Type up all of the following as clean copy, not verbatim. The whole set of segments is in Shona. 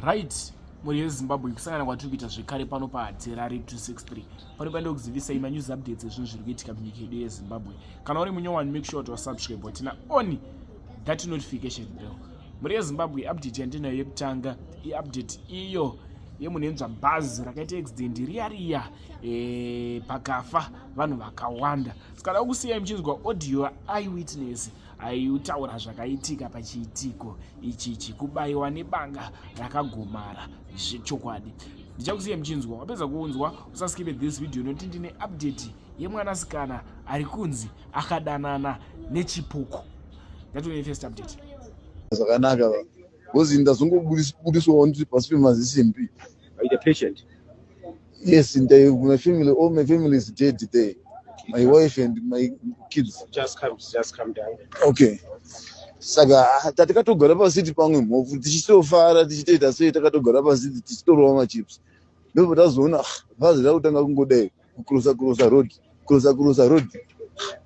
Right mhuri yezimbabwe kusangana kwatiri kuita zvekare pano pahaterari 263 pano paenda kuzivisai manews updates ezvinhu zviri kuitika munyika yedu yezimbabwe. Kana uri munyowani, make sure kuti wasubscribe tina on that notification bell. Mhuri yezimbabwe, update yandinayo yekutanga iupdate iyo yemunhenzva bhazi rakaita accident riya riya pakafa vanhu vakawanda. Saka da kusiyai muchinzwa audio eyewitness aitaura zvakaitika pachiitiko ichi chekubayiwa nebanga rakagomara zvechokwadi. Ndichakusiya muchinzwa. Wapedza kuunzwa, usaskipe this video nokuti ndine update yemwanasikana ari kunzi akadanana nechipoko. Ndatone first update. Zvakanaka because ndazongobudiswawo ndiri pasi pemazisimbi. Are you the patient? Yes, my family, all my family is dead there. My wife and my kids. Just calm down. Okay. Saka tatakatogara pasiti pamwe mhofu tichitofara tichitoita sei, takatogara pasiti tichitorova machips, ndobva tazoona bhazi rakutanga kungodai kucrossa crossa road, crossa crossa road.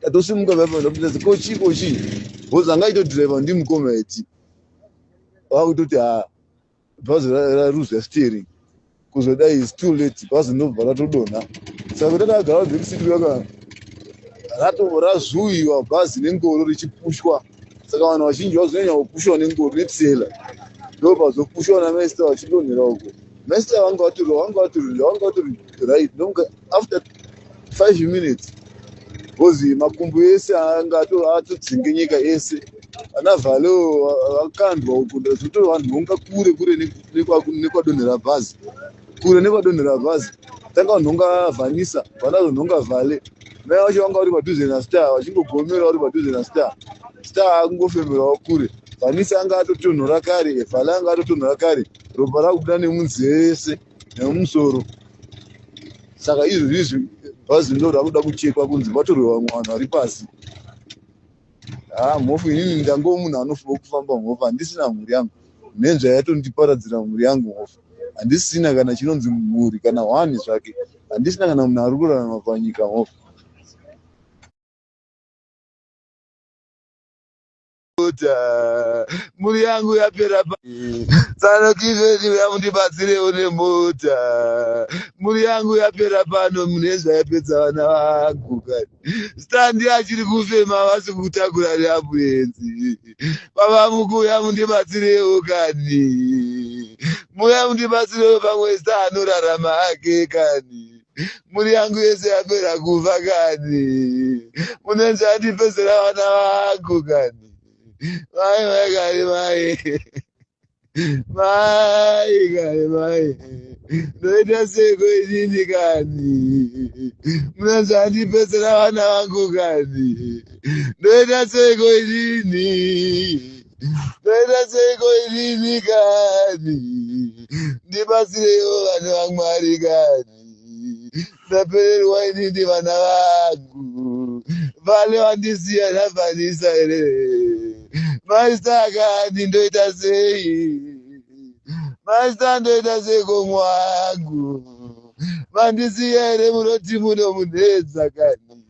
Tatosimuka paipa, kochi kochi, because anga aitodhiraivha ndimukoma eti vakutoti ha, bhazi raruza steering. Kuzodai is too late, bhazi ndobva ratodonha. Saka kuti takagara backseat kuyaka, razuwiwa bhazi nengoro richipushwa. Saka vanhu vazhinji vazonyanya kupushwa nengoro netrailer, ndo pazopushwa namaster vachidonhera uko. Master vanga vatori right. Ndomuka after 5 minutes because makumbo ese anga atodzinginyika ese. Ana Valeo vakandwa uko, zvotovanhonga kure kure nekwadonhera bhazi, kure nekwadonhera bhazi. Tanga vanhonga Vhanisa, vanazonhonga Vhale. Mai vacho vanga vari padhuze naStar, vachingogomera vari padhuze naStar. Star akungofemerawo kure. Vhanisa anga atotonhora kare, Vhale anga atotonhora kare, ropa rakubuda nemunzeve yese nemumusoro. Saka izvozvi izvi bhazi ndo rakuda kuchekwa kunzi vatorwe vamwe vanhu vari pasi. Ha, mhofu, inini ndangova munhu anofuba kufamba mhofu. Handisina mhuri yangu, mhenzva yatondiparadzira mhuri yangu mhofu. Handisina kana chinonzi mhuri, kana hwani zvake handisina, kana munhu ari kurarama panyika mhofu. Mota mhuri yangu yapera. Sanokiveni, uya mundibatsirewo nemota. Mhuri yangu yapera pano, munezva yapedza vana vangu kani. Standi achiri kufema, vasi kutakura neambulenzi. Baba mukuya mundibatsirewo kani, muya mundibatsirewo, pamwe sta anorarama ake kani. Mhuri yangu yese yapera kufa kani, munenzi andipedzera vana vangu kani. Mai, mai kani, mai, mai kani, mai, ndoita seko inini kani? Munenzi andipedzera vana vangu kani, ndoita seko inini? Ndoita seiko inini kani? Ndibatsireiwo vanhu vaMwari kani, ndapererwa inini. Vana vangu vale vandisiya navhanisa here maista kani? Ndoita sei maista? Ndoita seiko mwangu? Mandisiya here? Munoti muno munhedza kani,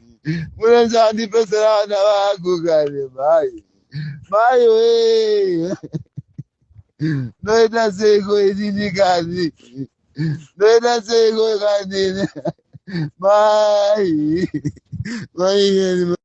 munenza andipedzera vana vangu kani. Mai, mai we, ndoita seiko inini kani? Ndoita seiko kani? Mai, mai.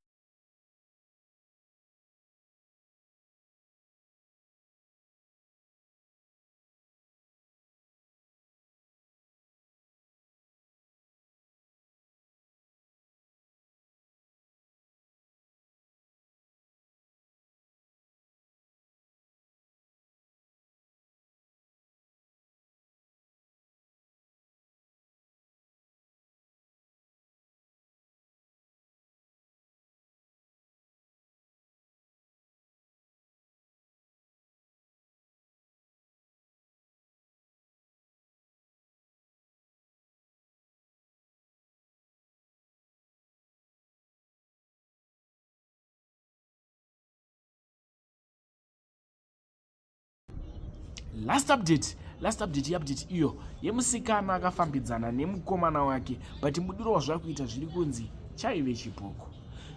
Last update, last update, update iyo yemusikana akafambidzana nemukomana wake, but mudiro wazvakuita zviri kunzi chaive chipoko.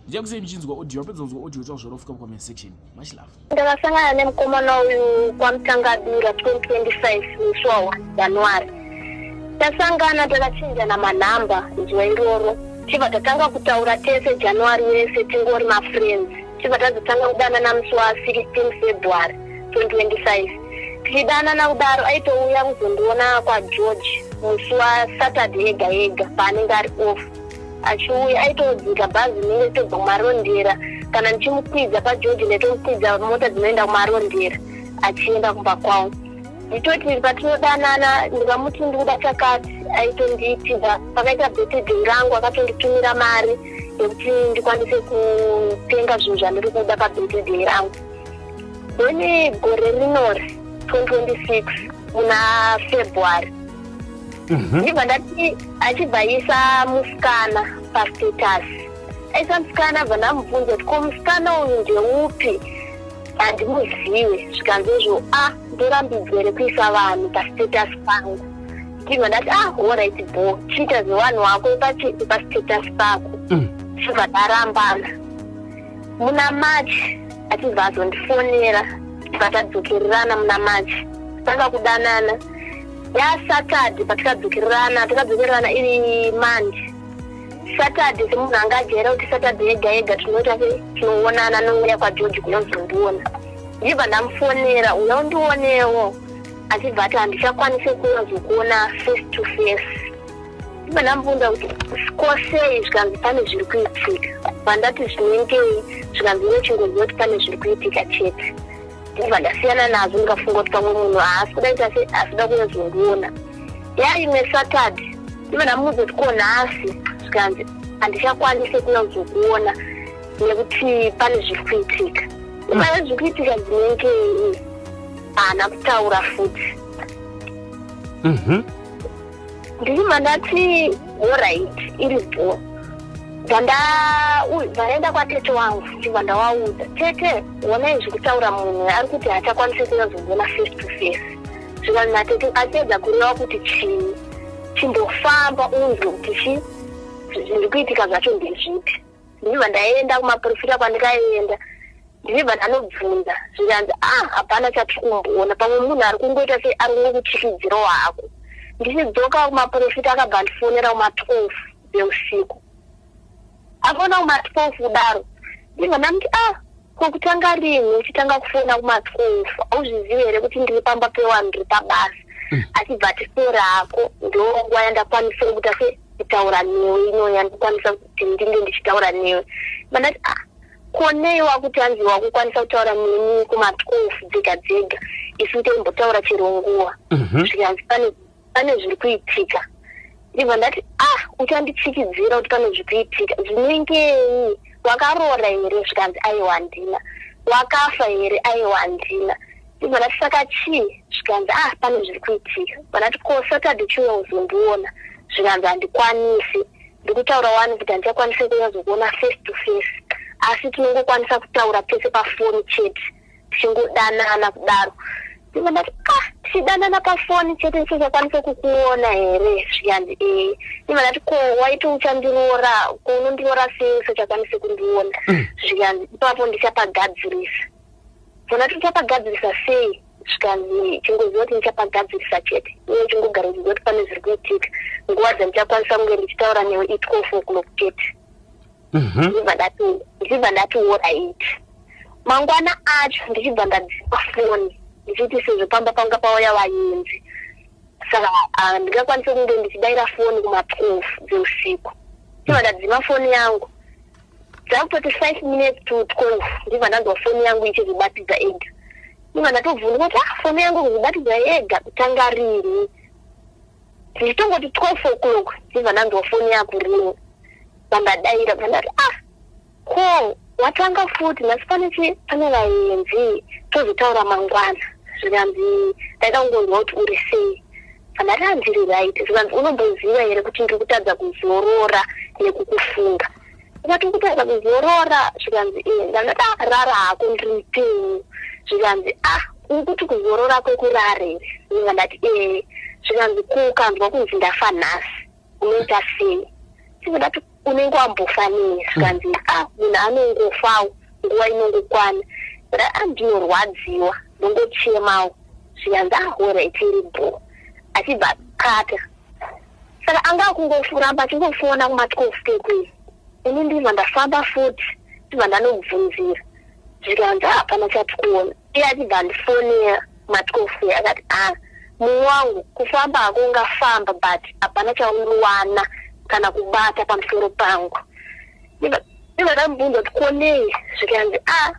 Ndichakusei muchinzwa audio, wapedza kunzwa audio taura zvauri comment section. Much love. Ndakasangana nemukomana uyu kwaMutangadura 2025, musi wa1 January. Tasangana, takachinjana manhamba zuva iroro. Chibva tatanga kutaura tese January wese, tingori mafriends. Chibva tazotanga kudanana musi wa16 February 2025. Tichidanana kudaro, aitouya kuzondiona kwaGeorge musi waSaturday yega yega paanenge ari off. Achiuya, aitodzika bhazi rinenge ritobva kuMarondera. Kana ndichimukwidza paGeorge, ndaitomukwidza mota dzinoenda kuMarondera achienda kumba kwavo. Nditoti patinodanana, ndikamuti ndikuda chakati, aitondiitira. Pakaita birthday rangu, akatonditumira mari yekuti ndikwanise kutenga zvinhu zvandiri kuda pabirthday rangu. Then gore rinori 2026 muna February, ndibva ndati achibva aisa musikana pastatus. Aisa musikana, bva ndamubvunza kuti, "Ko musikana uyu ndeupi? Handimuzive." Zvikanzi izvo, "A, ndorambidzwa here kuisa vanhu pastatus pangu?" Ndibva ndati, "Ah, alright, bo chiita zvevanhu wako pastatus pako." Chibva tarambana. Muna March achibva azondifonera, tibva tadzokererana. Muna March tanga kudanana yaSaturday. Patikadzokererana, takadzokererana iri Monday. Saturday, semunhu anga ajaira kuti Saturday yega yega tinoita se tinoonana, nouya kwaGeorge kunozondiona. Ndibva ndamufonera, "Uya undionewo." Achibva ati, "Handichakwanisi kuuya face to face." Ndibva ndamubvunza kuti, "Ko sei?" Zvikanzi, "Pane zviri kuitika." Vandati, "Zvinengei?" Zvikanzi, "Iwe chingoziva kuti pane zviri kuitika chete." Ndibva ndasiyana nazvo, ndikafunga kuti pamwe munhu haasi kuda ita se asida kuyozondiona. Yaimwe Saturday, ndibva ndamuudza kuti, "Ko nhasi?" Zvikanzi, "Handichakwanisi kuyazokuona nekuti pane zviri kuitika." Pane zviri kuitika dzinengei? Haana kutaura futi. Ndichibva ndati, "Alright, iri bho." Bvandaenda kwatete wangu, ndibva ndawaudza, "Tete, onai zvekutaura munhu ari kuti haachakwanisi kunyatsokuona face to face." Zvikanzi natete, "Apedza kureva kuti chii? Chimbofamba unzwe kuti chi zviri kuitika zvacho ndezvipi." Ndibva ndaenda kumaprofita kwandikaenda, ndibva ndanobvunza. Zvikanzi, "Ah, hapana chatiri kumboona, pamwe munhu ari kungoita sei, ari kungokutyisidzirawo hako." Ndichidzoka kumaprofita, akabva andifonera kuma12 dzeusiku. Afona kuma12 kudaro, ndibva ndamuti, "Ah, ko kutanga rini uchitanga kufona kuma12? Hauzvizivi here kuti ndiri pamba pewanhu, ndiri pabasa?" Achibva ati, "Sora hako, ndo nguva yandakwanisa kuita se kutaura newe ino, yandikwanisa kuti ndinge ndichitaura newe." Bandati, "Ah, ko nei wakuti hanzi wakukwanisa kutaura neni kuma12 dzega dzega, isu toimbotaura chero nguva?" Zvikanzi, Pane zviri kuitika." Ndibva ndati, "Ah, uchanditsikidzira kuti pane zviri kuitika zvinengei? Wakaroora here?" Zvikanzi, "Aiwa, handina." "Wakafa here?" "Aiwa, handina." Ndibva ndati, "Saka chii?" Zvikanzi, "Ah, pane zviri kuitika." Bva ndati, "Ko Saturday chiuya uzondiona." Zvikanzi, "Handikwanisi, ndikutaura wani kuti handichakwanisi kunyazokuona face to face, asi tinongokwanisa kutaura pese pafoni chete, tichingodanana kudaro." Ndibva ndati, "Ah, tichidanana pafoni chete, ndichingakwanisa kukuona here?" Zvikanzi, "Ee." Ndibva ndati, "Ko waiti uchandiroora, ko unondiroora sei usachakwanisi kundiona?" Zvikanzi, "Ipapo ndichapagadzirisa." Ndati, "Uchapagadzirisa sei?" Zvikanzi, "Chingoziva kuti ndichapagadzirisa chete, iwe chingogara uchiziva kuti pane zviri kuitika. Nguva dzandichakwanisa kunge ndichitaura newe i12 o'clock chete." Ndibva ndati, "Alright." Mangwana acho ndichibva ndadzima foni, ndichiti sezvo pamba panga pauya vaenzi, saka handingakwanisi kunge ndichidaira foni kuma12 dzeusiku. Ndibva ndadzima foni yangu. Dzakutoti 5 minutes to 12, ndibva ndanzwa foni yangu ichizobatidza ega. Ndibva ndatovhunduka kuti, "Ah, foni yangu kuzobatidza ega kutanga rini?" Ndichitongoti 12 o'clock, ndibva ndanzwa foni yakuringa. Vandadaira, bva ndati, "Ah, ko watanga futi nhasi? Pane chi pane vaenzi, tozotaura mangwana." Zvikanzi, "Ndaida kungonzwa kuti uri sei." Vandati, "Handiri right." Zvikanzi, "Unomboziva here kuti ndiri kutadza kuzorora nekukufunga?" Ndikati, "Kutadza kuzorora?" Zvikanzi, "E." Ndandati, "Ah, rara hako, ndiri mupenyu." Zvikanzi, "Ah, uri kuti kuzorora kwekurara here?" Ndibva ndati, "Ee." Zvikanzi, "Ko ukanzwa kunzi ndafa nhasi, unoita sei?" Ndibva ndati Unenge wambofa nei? Zvikanzi, "A, munhu anongofawo, nguva inongokwana." A, ndinorwadziwa, ndongochemawo. Zvikanzi, "Ah, alright, iri bho." Achibva kata. Saka anga akungoramba achingofona kuma12 kekui. Ini ndibva ndafamba futi, ndibva ndanobvunzira, zvikanzi hapana chati kuona. Iye achibva andifonera kuma12, akati, "A, mumwe wangu, kufamba hako ungafamba, but hapana chaunowana kana kubata pamusoro pangu." Ndibva ndamubvunza kuti konei. Zvikanzi, "A,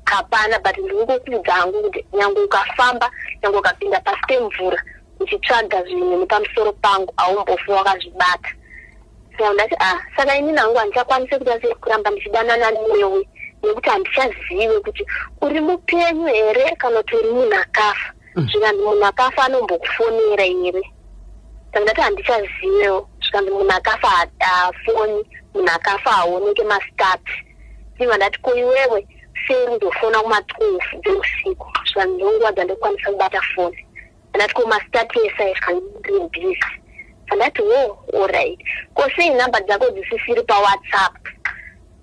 hapana, but ndingokuudza hangu kuti nyange ukafamba, nyange ukapinda pasi pemvura uchitsvaga zvinhu nepamusoro pangu, haumbofi wakazvibata." Saka ndati, "Ah, saka inini hangu handichakwanisi kuita sei, kuramba ndichidanana newe, nekuti handichazive kuti uri mupenyu here kana kuti uri munhu akafa." Zvikanzi, "Munhu akafa anombokufonera here?" Saka ndati, "Handichazivewo." Zvikanzi, "Munhu akafa haafoni, munhu akafa haoneke mastats." Ndibva ndati, "Ko iwewe sei undofona kuma12 dzeusiku?" Zvikanzi, "Ndonguva dzandokwanisa kubata foni." Ndati, "Ko mastatus aya?" Zvikanzi, "Ndiri busy." Ndati, "Wo, alright. Ko sei nhamba dzako dzisisiri paWhatsApp?"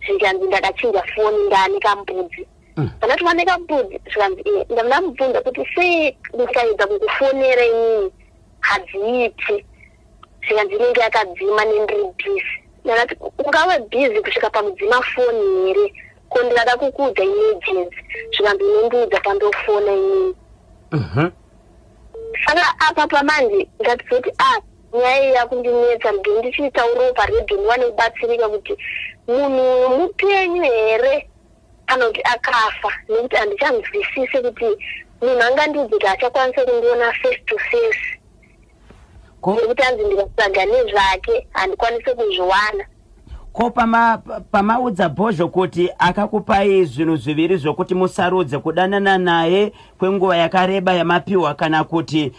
Zvikanzi, "Ndakachinja foni, ndaane kambudzi." Ndati, "Wane kambudzi?" Zvikanzi, "Iye." Ndamubvunza kuti sei ndikaedza kukufonera inini hadziiti. Zvikanzi, "Inenge yakadzima, nendiri busy." Ndakati, "Ungave busy kusvika pamudzima foni here? Ko ndikada kukuudza emergency?" Zvikanzi, "Unondiudza pandofona inini." Saka apa pamanje ndatizoti, a, nyaya iyi yakundinetsa. Ndini ndichiitaurawo paredhiyo, ndiwane kubatsirika kuti munhu uyu mupenyu here kana kuti akafa, nekuti handichanzwisisi kuti munhu angandiudze kuti haachakwanisi kundiona face to face, nekuti anzi ndikatsvaga nezvake handikwanisi kuzviwana. Ko pamaudza Bhozho kuti akakupai zvinhu zviviri zvokuti musarudze, kudanana naye kwenguva yakareba yamapiwa, kana kuti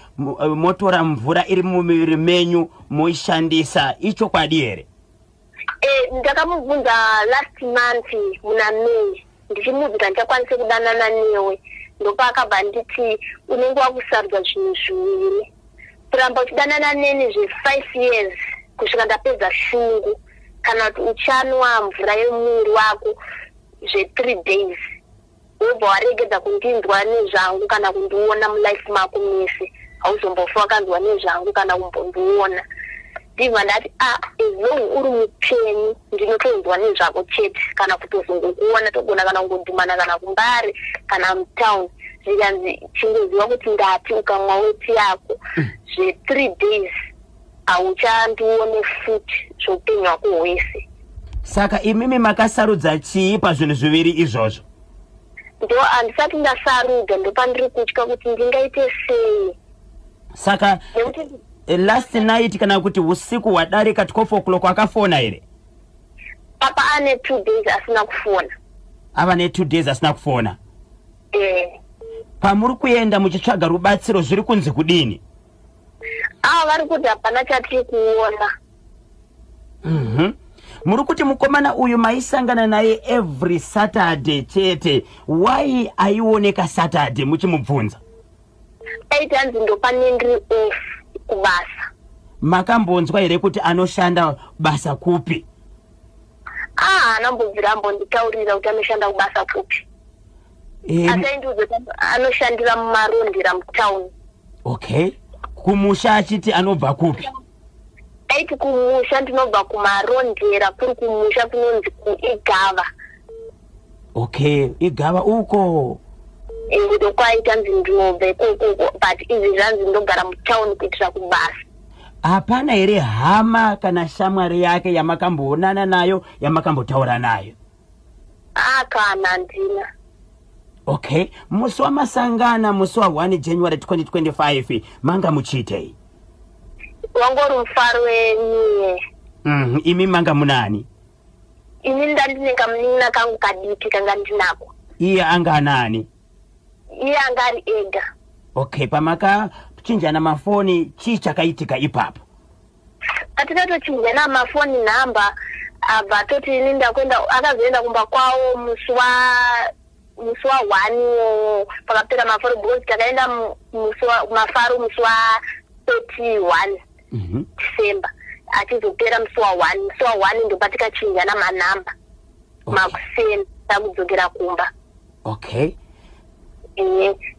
motora mvura iri mumuviri menyu moishandisa, ichokwadi here? Ndakamubvunza last month muna May, ndichimuudza kuti handichakwanisi kudanana newe. Ndopaakabva nditi, "Unenge wakusarudza zvinhu zviviri: kuramba uchidanana neni zve5 years kusvika ndapedza shungu, kana kuti uchanwa mvura yemuviri wako zve3 days, wobva waregedza kundinzwa nezvangu kana kundiona mulife mako mese. Hauzombofa wakanzwa nezvangu kana kumbondiona." Ndibva ndati, "A, as long uri mupenyu, ndinotonzwa nezvako chete, kana kutozongokuona, togona kana kungodhumana kana kuMbare kana mutown." Zvikanzi, "Chingoziva kuti ndati ukamwa weti yako zve3 days, hauchandione futi zveupenyu hwako hwese." Saka imimi makasarudza chii pazvinhu zviviri izvozvo? Ndo handisati ndasarudza, ndopandiri kutya kuti ndingaite sei. Saka nekuti last night, kana kuti usiku hwadarika, 12 o'clock, akafona here? Papa ane 2 days asina kufona. Ava ne2 days asina kufona? Eh. Pamuri kuenda muchitsvaga rubatsiro, zviri kunzi kudini? Ava vari kuti hapana chatiri kuona. Muri kuti mukomana uyu maisangana naye every Saturday chete. Why aioneka Saturday muchimubvunza? Aiti hanzi ndopane ndiri off kubasa. Makambonzwa here kuti anoshanda basa kupi? A, haana mbobvira ambonditaurira kuti anoshanda kubasa kupi. Asi aindiudza kuti anoshandira muMarondera mutown. Okay, kumusha achiti anobva kupi? Aiti kumusha, "Ndinobva kuMarondera," kuri kumusha kunonzi kuIgava. Okay, Igava uko. Ndokwaita nzi ndinobva ikokoko, but izvi zvanzi ndogara mutown kuitira kubasa. Hapana here hama kana shamwari yake yamakamboonana nayo, yamakambotaura nayo? A, kana handina. Okay, musi wamasangana, musi wa1 January 2025, manga muchiitei? Wangori mufaro weNew Year. Imi manga munani? Ini ndandine kamunin'ina kangu kadiki kanga ndinako. Iye anga anani? Iye anga ari ega. Okay, pamakachinjana mafoni, chii chakaitika ipapo? Patikatochinjana mafoni nhamba, abva atoti ini ndakuenda. Akazoenda kumba kwavo musi wa1 iwowo pakapera mafaro, because takaenda musi mafaro musi wa31 December. Achizopera musi wa1, musi wa1 ndopatikachinjana manhamba. Makuseni takudzokera kumba.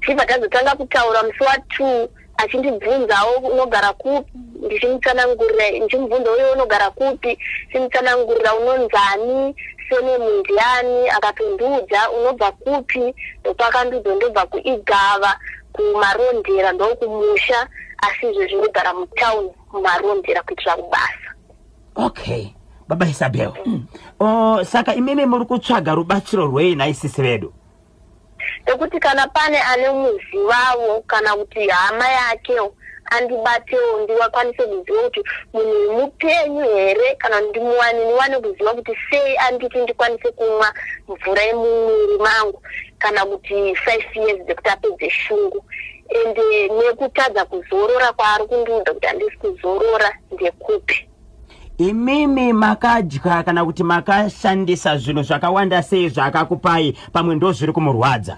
Tichibva tazotanga kutaura musi wa2, achindibvunzawo unogara kupi, ndichimutsanangurira, ndichimubvunza uye unogara kupi, ndichimutsanangurira unonzani, surname ndiani, akatondiudza unobva kupi. Ndopakandiudza ndobva kuIgava kuMarondera, ndokumusha, asi izvo zvinogara mutauni muMarondera kuitira kubasa. Okay, baba Isabel. Oh, saka imimi muri kutsvaga rubatsiro rwei naisisi vedu? Nekuti kana pane ane muzivawo kana kuti hama yakewo, andibatewo, ndiwakwanise kuziva kuti munhu uyu mupenyu here, kana ndimuwane, ndiwane kuziva kuti sei anditi ndikwanise kumwa mvura yemumwiri mangu, kana kuti 5 years dzekuti apedze shungu, ende nekutadza kuzorora kwaari kundiudza kuti handisi kuzorora ndekupi. Imimi makadya kana kuti makashandisa zvinhu zvakawanda sei zvaakakupai? Pamwe ndo zviri kumurwadza.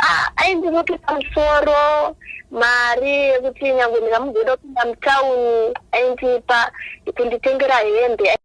Ah, aindinokisa musoro, mari yekuti nyange ndingamuzoda kupinda mutauni aindipa, kunditengera hembe.